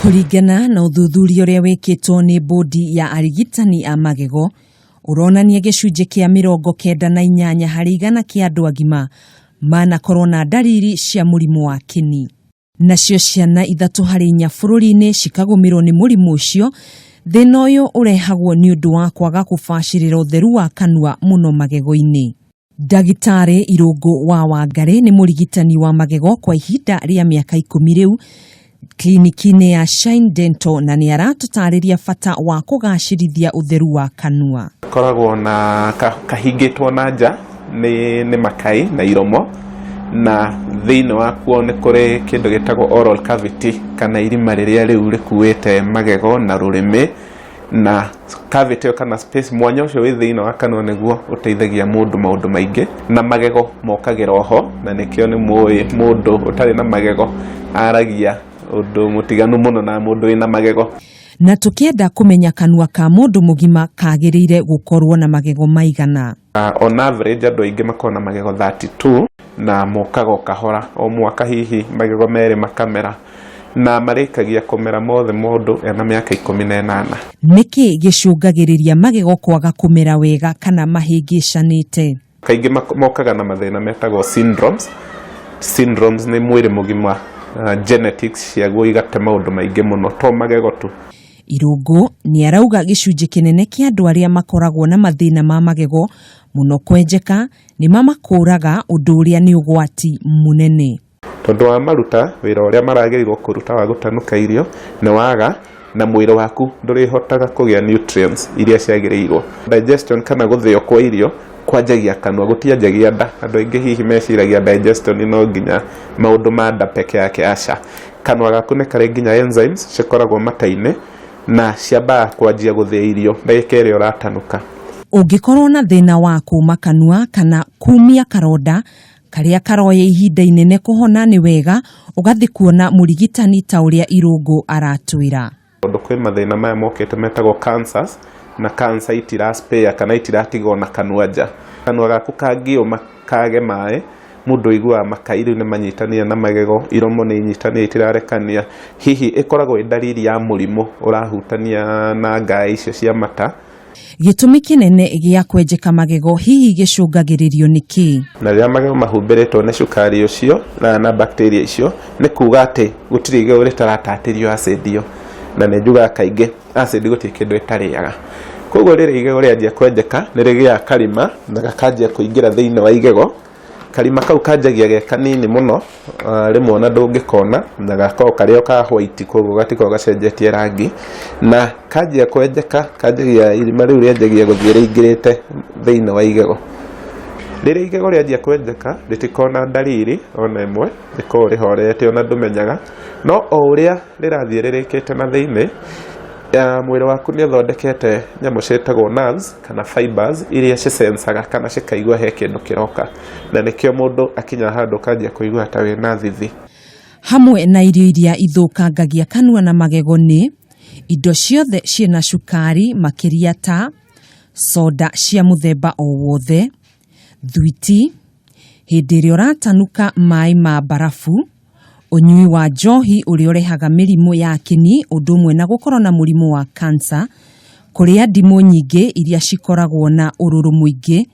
Kũringana na ũthuthuria ũrĩa wĩkĩtwo nĩ bodi ya arigitani a magego, ũronania gĩcunjĩ kĩa 98 harĩ igana kĩa andũ agima manakorwo na ndariri cia mũrimũ wa kĩni. Nacio ciana ithatũ harĩ inya bũrũri-inĩ cikagũmĩrwo nĩ mũrimũ ũcio. Thĩna ũyũ ũrehagwo nĩ ũndũ wa kwaga kũbacĩrĩra ũtheru wa kanua mũno magego-inĩ. Ndagĩtarĩ Irũngũ wa Wangarĩ nĩ mũrigitani wa magego kwa ihinda rĩa mĩaka 10 rĩu kliniki-inĩ ya Shine Dental, na nĩ aratũtarĩria bata wa kũgacĩrithia ũtheru wa kanua. Koragwo na kahingĩtwo na nja nĩ makai na iromo, na thĩinĩ wakuo nĩ kũrĩ kĩndũ gĩtagwo oral cavity, kana irima rĩrĩa rĩu rĩkuĩte magego na rũrĩmĩ, na cavity ĩyo kana space, mwanya ũcio wĩ thĩinĩ wa kanua, nĩguo ũteithagia mũndũ maũndũ maingĩ, na magego mokagĩra oho, na nĩkĩo nĩ mũĩ mũndũ ũtarĩ na magego aragia ũndũ mũtiganu mũno na mũndũ wĩna magego. Na tũkĩenda kũmenya kanua ka mũndũ mũgima kagĩrĩire gũkorwo na magego maigana. On average andũ aingĩ makoragwo na magego 32, na mokaga o kahora, o mwaka hihi magego merĩ makamera, na marĩkagia kũmera mothe mũndũ ena mĩaka 18. Nĩkĩ gĩcũngagĩrĩria magego kwaga kũmera wega kana mahĩngĩcanĩte? Kaingĩ mokaga na mathĩna metagwo syndromes. Syndromes nĩ mwĩrĩ mũgima, genetics ciaguo igate maũndũ maingĩ mũno, to magego tu. Irũngũ nĩ arauga gĩcunjĩ kĩnene kĩa andũ arĩa makoragwo na mathĩna ma magego mũno kwenjeka nĩ mamakũraga, ũndũ ũrĩa nĩ ũgwati mũnene. Tondũ wa maruta wĩra ũrĩa maragĩrĩirwo kũruta wa gũtanuka irio nĩ waga, na mwĩrĩ waku ndũrĩhotaga kũgĩa nutrients iria ciagĩrĩirwo. Digestion kana gũthĩo kwa irio kwanjagia kanua, gũtianjagia nda. Andũ aingĩ hihi meciragia digestion no nginya maũndũ ma nda peke yake. Aca, kanua gaku nĩ karĩ nginya enzymes cikoragwo mata-inĩ, na ciambaga kwanjia gũthĩa irio ndagĩka ĩrĩa ũratanuka. Ũngĩkorwo na thĩna wa kũma kanua kana kumia karonda karĩa karoya ihinda inene kũhona, nĩ wega ũgathiĩ kuona mũrigitani ta ũrĩa Irũngũ aratwĩra. Tondũ kwĩ mathĩna maya mokĩte metagwo cancers, na cancer itira spare kana itiratigwo na kanua nja. Kanua gaku kangĩũma kage maĩ, mũndũ aiguaga makai rĩu nĩ manyitanire na magego, iromo nĩ inyitanire, itirarekania. Hihi ĩkoragwo ĩ ndariri ya mũrimũ ũrahutania na ngaĩ icio cia mata. Gĩtũmi kĩnene gĩa kwenjeka magego hihi gĩcũngagĩrĩrio nĩ kĩĩ? Na rĩrĩa magego mahumbĩrĩtwo nĩ cukari ũcio na bacteria icio, nĩ kuga atĩ gũtirĩ igego rĩtaratatĩrio acid ĩyo, na nĩ njugaga kaingĩ acid gũtirĩ kĩndũ ĩtarĩaga. Koguo rĩrĩa igego rĩanjia kwenjeka, nĩ rĩgĩaga karima na gakanjia kũingĩra thĩinĩ wa igego. Karima kau kanjagia ge kanini mũno, rĩmwe ona ndũngĩkona, na gakoragwo karĩ o ka white, koguo gatikoragwo gacenjetie rangi. Na kanjia kwenjeka, kanjagia, irima rĩu rĩanjagia gũthiĩ rĩingĩrĩte thĩinĩ wa igego. Rĩrĩa igego rĩanjia kwenjeka, rĩtikoragwo na ndariri ona ĩmwe, rĩkoragwo rĩhorerete ona ndũmenyaga, no o ũrĩa rĩrathiĩ rĩrĩkĩte na thĩinĩ, mwĩrĩ waku nĩ ũthondekete nyamũ ciĩtagwo nerves kana fibers iria cisensaga kana cikaigua he kĩndũ kĩroka, na nĩkĩo mũndũ akinya handũ ũkanjia kũigua ta wĩna thithi. Hamwe na irio iria ithũkangagia kanua na magego nĩ indo ciothe ciĩna cukari makĩria, ta soda cia mũthemba o wothe, thwiti, hĩndĩ ĩrĩa ũratanuka maĩ ma barabu, ũnyui wa njohi ũrĩa ũrehaga mĩrimũ ya kĩni, ũndũ ũmwe na gũkorwo na mũrimũ wa cancer, kũrĩa ndimũ nyingĩ iria cikoragwo na ũrũrũ mũingĩ,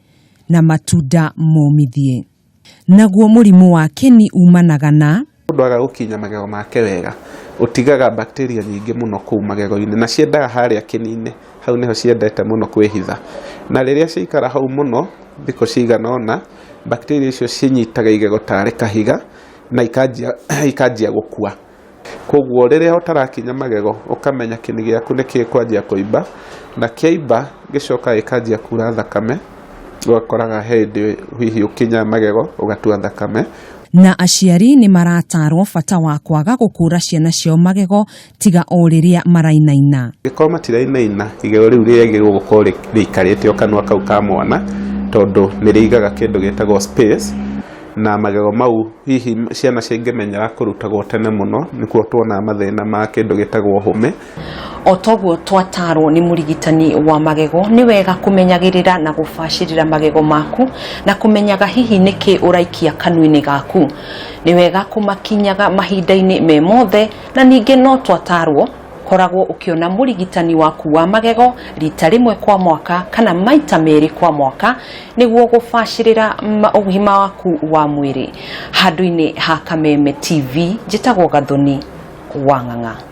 na matunda momithie. Naguo mũrimũ wa kĩni umanaga na Mũndũ aga gũkinya magego make wega, ũtigaga bacteria nyingĩ mũno kũu magego-inĩ, na ciendaga harĩa kĩni-inĩ, hau nĩho ciendete mũno kwĩhitha. Na rĩrĩa ciaikara hau mũno thikũ cigana ũna, bacteria icio cinyitaga igego tarĩ kahiga na ikanjia gũkua. Koguo rĩrĩa ũtarakinya magego, ũkamenya kĩni gĩaku nĩ gĩkwanjia kũimba, na kĩaimba gĩcokaga gĩkanjia kura thakame, ũgakoraga he hĩndĩ hihi ũkinyaga magego ũgatua thakame. Na aciari nĩ maratarwo bata wa kwaga gũkũra ciana ciao magego tiga o rĩrĩa marainaina. Angĩkorwo matirainaina, igego rĩu rĩagĩrĩirwo gũkorwo rĩikarĩte o kanua kau ka mwana, tondũ nĩ rĩigaga kĩndũ gĩtagwo space. Na magego mau hihi ciana cingĩmenyera kũrutagwo tene mũno, nĩkuo tuonaga mathĩna ma kĩndũ gĩtagwo hũme. O toguo twatarwo nĩ mũrigitani wa magego, nĩ wega kũmenyagĩrĩra na gũbacĩrĩra magego maku na kũmenyaga hihi nĩkĩ ũraikia kanua-inĩ gaku. Nĩ wega kũmakinyaga mahinda-inĩ me mothe, na ningĩ no twatarwo koragwo ũkĩona mũrigitani waku wa magego rita rĩmwe kwa mwaka kana maita merĩ kwa mwaka nĩguo gũbacĩrĩra ũgima waku wa mwĩrĩ. Handũ-inĩ ha Kameme TV, njĩtagwo Gathoni wa Ng'ang'a.